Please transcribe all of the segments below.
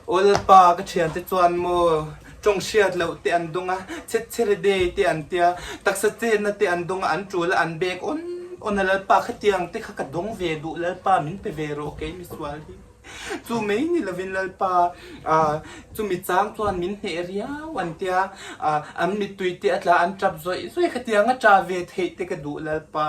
Aw Lalpa, ka thiante chuan maw tawng hriat loh te an dawng a, chhetchhere day te an tia, taksa chetna te an dawng a, an tul a, an bek awn awn a Lalpa, khatiang te kha ka dawng ve duh Lalpa, min pe ve rawh kei misual hi. Chu mai ni lovin Lalpa, chumi chang chuan min hneh riau an tia, an mittui te a tla an tap zawih zawih khatiang a tah ve theih te ka duh Lalpa,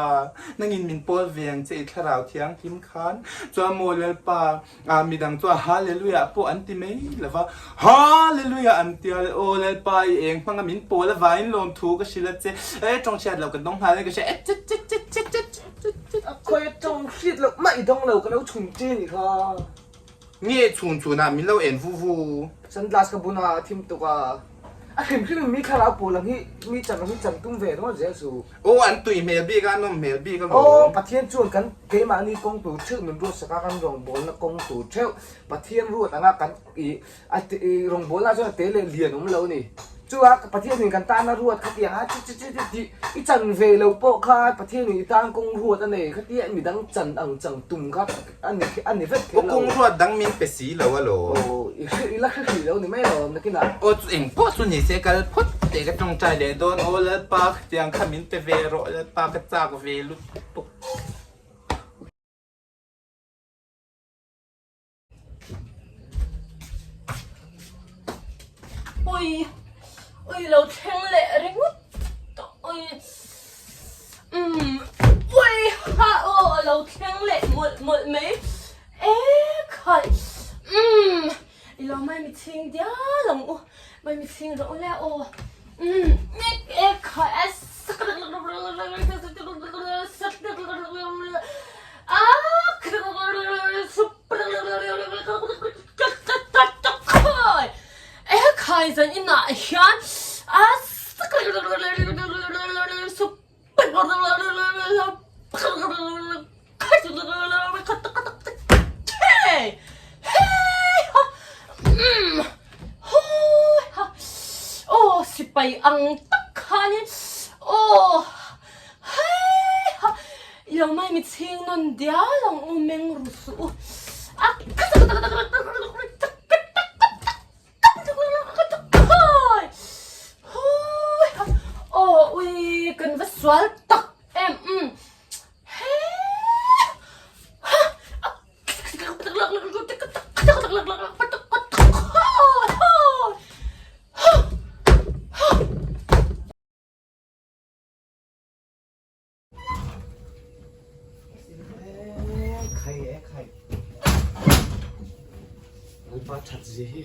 nangin min pawl ve ang che i thlarau thianghlim khan, chuan maw Lalpa, midang chuan Hallelujah pawh an ti mai lova, Hallelujah an tia le aw Lalpa i eng hmanga min pawl avangin lawmthu ka hrilh a che, e tawng hriat loh ka dawng nghal a ni ka hria e chit chit chit chit chit chit. A khawi a tawng hriat loh mah i dawng lo ka lo chhun che nih kha. Nge chhun chhun ah min lo en vu vu. Sunglass ka bun a thim tuk a. A hrim hrim in mi thlarau pawl ang hi mi chan ang hi chan tum ve ringawt zel su. Aw an tui hmel bik a an nawm hmel bik alawm. Aw Pathian chuan kan keimahni kawng tur theuh min ruatsak a kan rawngbawlna kawng tur theuh Pathian ruat anga kan i A i rawngbawlna chuan a te leh lian awm lo a ni. Chuvang Pathianin kan tana ruat khatiang a chi chi chi chi tih i chan ve lo pawh kha Pathianin i tan kawng ruat a nei khatia midang chan ang chang tum kha a ni a ni vek kher lo. Kawng ruat dang min pe si lo alawm. Aw i hre i la hre hrih lo ni mai alawm nakinah. Aw chu eng pawh chu ni se kal phawt teh ka tawngtai leh dawn aw Lalpa khatiang kha min pe ve rawh Lalpa ka chak ve lutuk. Ui ui lo thleng leh ringawt tawh ui umm ui ha aw a lo thleng leh mawlh mawlh mai e khai umm i lo mai mi chhing dial ang u mai mi chhing rawh u le aw umm e khai a Ekhai zan inah hian Aw sipai ang tak khanin aw Heiha! I lo mai mi chhing nawn dial ang u meng ru suh u. Aw ui kan va sual tak em umm. Khai e khai. Lalpa that zia hi.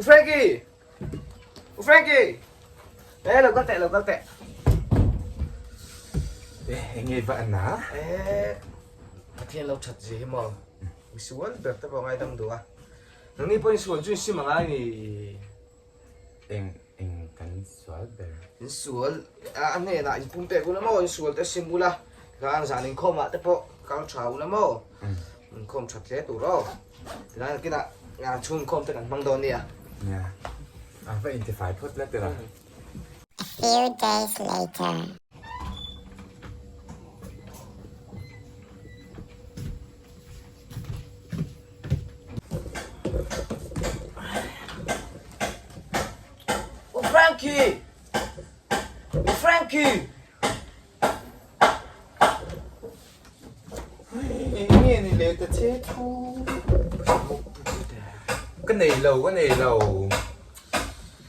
U Frankie! U Frankie! E lo kal teh lo kal teh. E enge va ana? E Pathian lo that zia hi maw. Misual ber te pawh ngaidam duh a. Nangni pawhin sual chu in sim angai ni. Eng eng kan sual ber? In sual a hnenah in pum pek ula maw, in sual te sim ula, tikhan zan inkhawmah te pawh kal tha ula maw, inkhawm that hle tur aw. Tikhan nakinah chhung inkhawm te kan hmang dawn nia. Nia, a va intifai phawt la tira. A few days later. U Frankie! U Frankie! Nge ni le ta che thu. Ka nei lo, ka nei lo.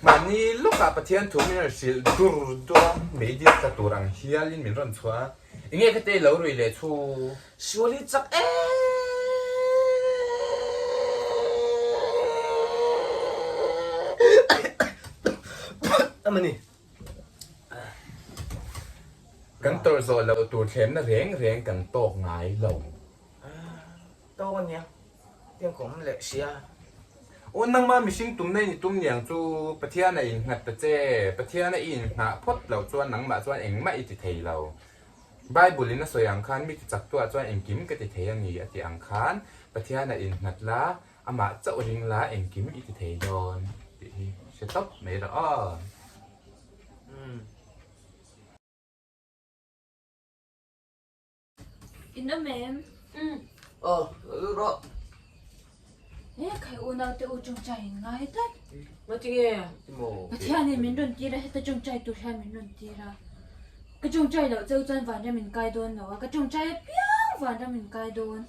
Mahni lawkah Pathian thu min rawn hrilh dur dur a, meidil tla tur ang hialin min rawn chhuah a. Enge ka te lo rui leh chu? Sual hi chak em em a ni. Kan tawrh zawh loh tur thlemna reng reng kan tawk ngai lo. Tawk a nia, tiang ka awm leh sia. Aw nangma mihring tumna in i tum niang chu Pathian a innghat ta che, Pathian a i inngah phawt loh chuan nangmah chuan engmah i ti thei lo. Bible in a sawi ang khan mi ti chak tuah chuan engkim ka ti thei a ni a tih ang khan Pathian a innghat la, amah chauh ring la engkim i ti thei dawn tih hi hre tawp mai rawh aw. In awm em? Umm. Aw, lo lut rawh. He khai unau te u tawngtai in ngai tlat. Ngatinge? Pathianin min rawn tir a, heta tawngtai tur hian min rawn tir a. Ka tawngtai loh cheu chuan vanram in kai dawn lo a, ka tawngtai apiang vanram in kai dawn.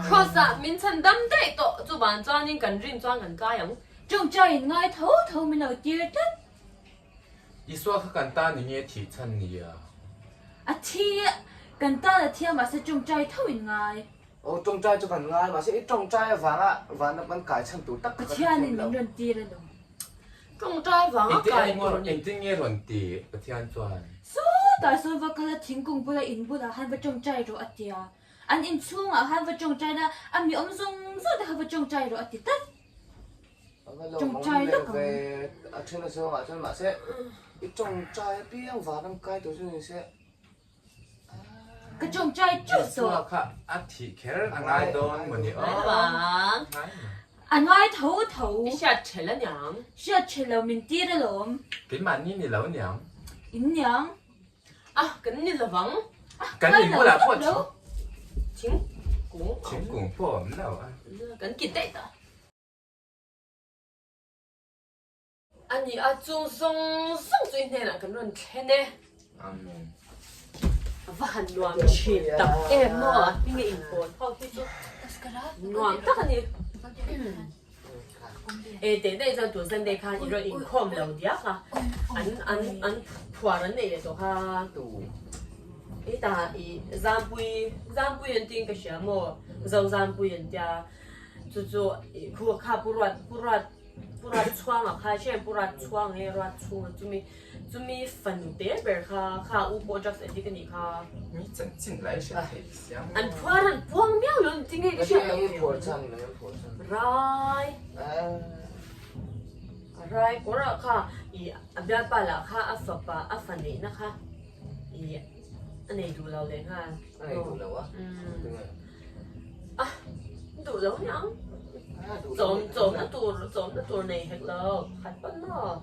Cross ah min chhan dam daih tawh chu van chuanin kan rin chuan kan kai ang. Tawngtai in ngai tho tho min lo tir tlat. Isua kha kan tan enge thih chhan nia? A thi kan tan a thi a mahse tawngtai tho in ngai. Aw tawngtai chu kan ngai mahse i tawngtai avanga vanram kan kai chhan tur tak kha kan Pathianin thiam lo. min rawn tir a lo. Tawngtai vanga kai tur ni. Engtin nge rawn ti Pathian chuan? Sawtah sawn va kal a thingkung bula in bulah khan va tawngtai rawh a ti a. An inchhungah khan va tawngtai na a mi awm zawng zawng te kha va tawngtai rawh a ti tlat. Ava lo awm leh ve a then a zawngah chuan mahse i tawngtai apiang vanram kai tur chu ni se. Ka tawngtai teuh tawh. Isua kha a thih kher a ngai dawn maw ni aw. A ngai tho tho. I hriat ṭhel a niang. Hriat ṭhel lo min tir alawm. Keimahni ni lo niang. In niang. A kan ni lovang. Kan in bulah pawh thingkung. Thingkung pawh awm lo a. Kan kit daih ta. A ni a, chung zawng zawng chu i hnenah kan rawn thlen e. Amen. A va han nuam thin tak em maw a hming a inpawn ho hi chu nuam tak a ni. E teh daih chuan tun Sunday khan i rawn inkhawm lo diak a, an an an phuar an neih leh tawh kha. I ta i Zampui Zampui an tiin ka hria maw Zo Zampui an tia chu chu i khu kha Pu Ruat Pu Ruat Pu Rat Chhuanga kha hriat Pu Rat Chhuang nge Rat Chhunga chumi chumi fanu te ber kha kha u pawh drugs addict a nih kha. Mi chanchin lai hriat theih siam. An phuar an puang miau lo ni tinge ka hriat loh theih. Rai Rai kawr ah kha i a bialpa lah kha a fapa a fa neihna kha i a nei duh lo leh nghal. A nei duh lo a? A duh lo niang. Chawm chawmna tur chawmna tur nei hek lo khat pawn maw.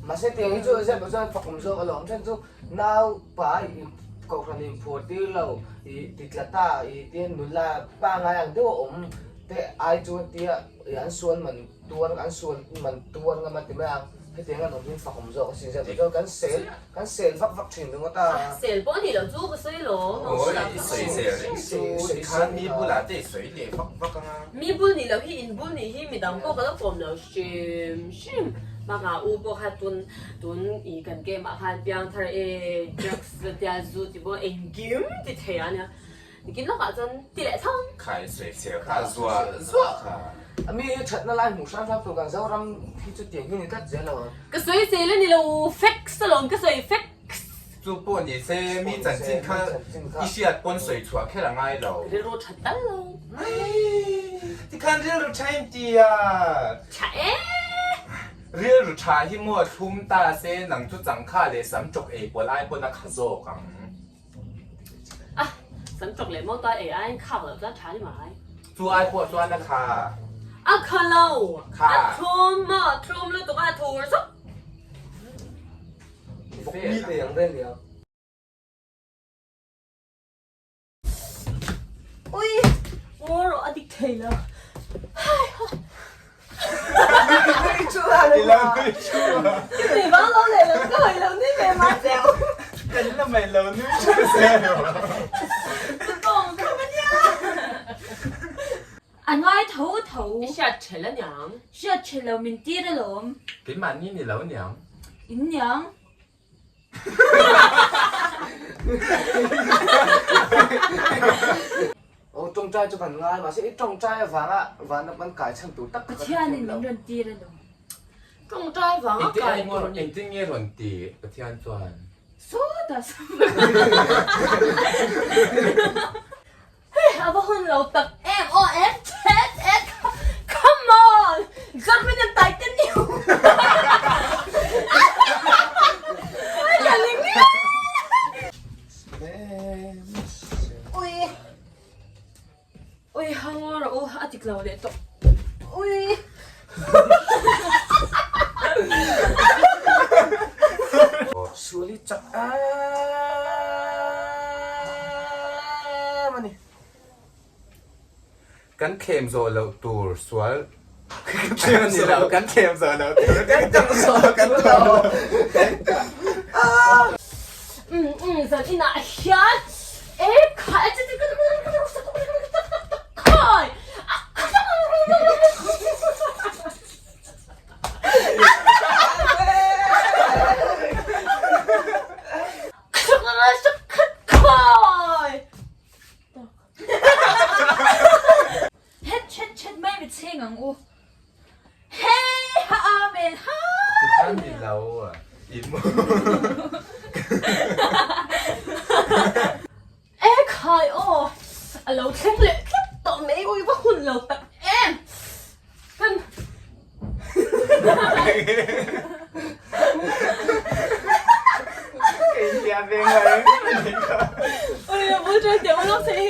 Mahse tiang hi chu zep loh chuan fakawm zawk alawm then chu nau pa i kohhran in phuar tir lo i ti tla ta i tia nula pa ngai ang deuh a awm te ai chuan tia i an sual man tuar an sual man tuar ngam a ti mai a hetiang an awm hi fakawm zawk asin zep loh chuan kan sel Kan sel vak vak thin ringawt a. Sel pawh a nih loh chu ka sawi lawm. Awi i sawi sel reng chu tikhan mi bulah te i sawi leh vak vak anga. Mi bul nih loh hi in bul nih hi midang pawh ka lo kawm lo hrim hrim. Bakah u pawh kha tun tun i kan game ah khan piangthar e drugs tia zu ti pawh engkim ti thei a nia. Nikin lawkah chuan ti leh chang. Khai sawi sel kha zuah zuah kha. A mi hi thatna lai hmuh hram hram tur kan Zoram hi chu tiang hi ni tlat zel lo ang. Ka sawi sel a ni lo, facts alawm ka sawi facts. Chu pawh ni se mi chanchin kha i hriat pawn sawi chhuah kher a ngai lo. Rilru tha tal lo. Tikhan rilru tha in ti a. Tha e. Rilru tha hi maw thlum ta se nang chu changkha leh sam chawk ei pawl ai pawn a kha zawk ang. A, sam chawk leh maw ta ei aiin khak loh chuan tha ni mai. Chu ai pawh chuan a kha. A kha lo. Kha. A thlum maw, a thlum lutuk a, a thur zuk. Bawk mi te ang vel nia. Ui, ngaw rawh a dik thei lo. Hai ha. I lo nui chu a. Ka nui vang lo leh lo ka hawi lo nui ve mah cheu. Kan la mai lo nui chu zel. Tawng kham a nia. A ngai tho tho. I hriat ṭhel a niang. Hriat ṭhel lo min tir alawm. Keimahni ni lo niang. In niang. Aw tawngtai chu kan ngai mahse i tawngtai avanga vanram kan kai chhan tur tak kha kan Pathianin thiam lo. min rawn tir alawm. Tawngtai vanga kai tur ni. Engtin nge rawn ti Pathian chuan? Sawtah sawn. Hei a va hun lo tak em aw et et et come on German and titanium Ui Ui hang rawh u a dik lo leh tawh Ui Suali chak em. Kan thlem zawh loh tur sual Thlem a ni lo, kan thlem zawh loh tur. Kan tawng zawh kan tawng lo. Um um zan inah hian e khai khai. Het chet chet mai mi chhing ang u. Hei ha amen ha. Tikhan ni lo a i mu. E khai aw a lo thleng leh tlat tawh mai ui va hun lo tak em. Kan Kei hian veng mai. Ui a bul ṭan teh ulawk thei hi.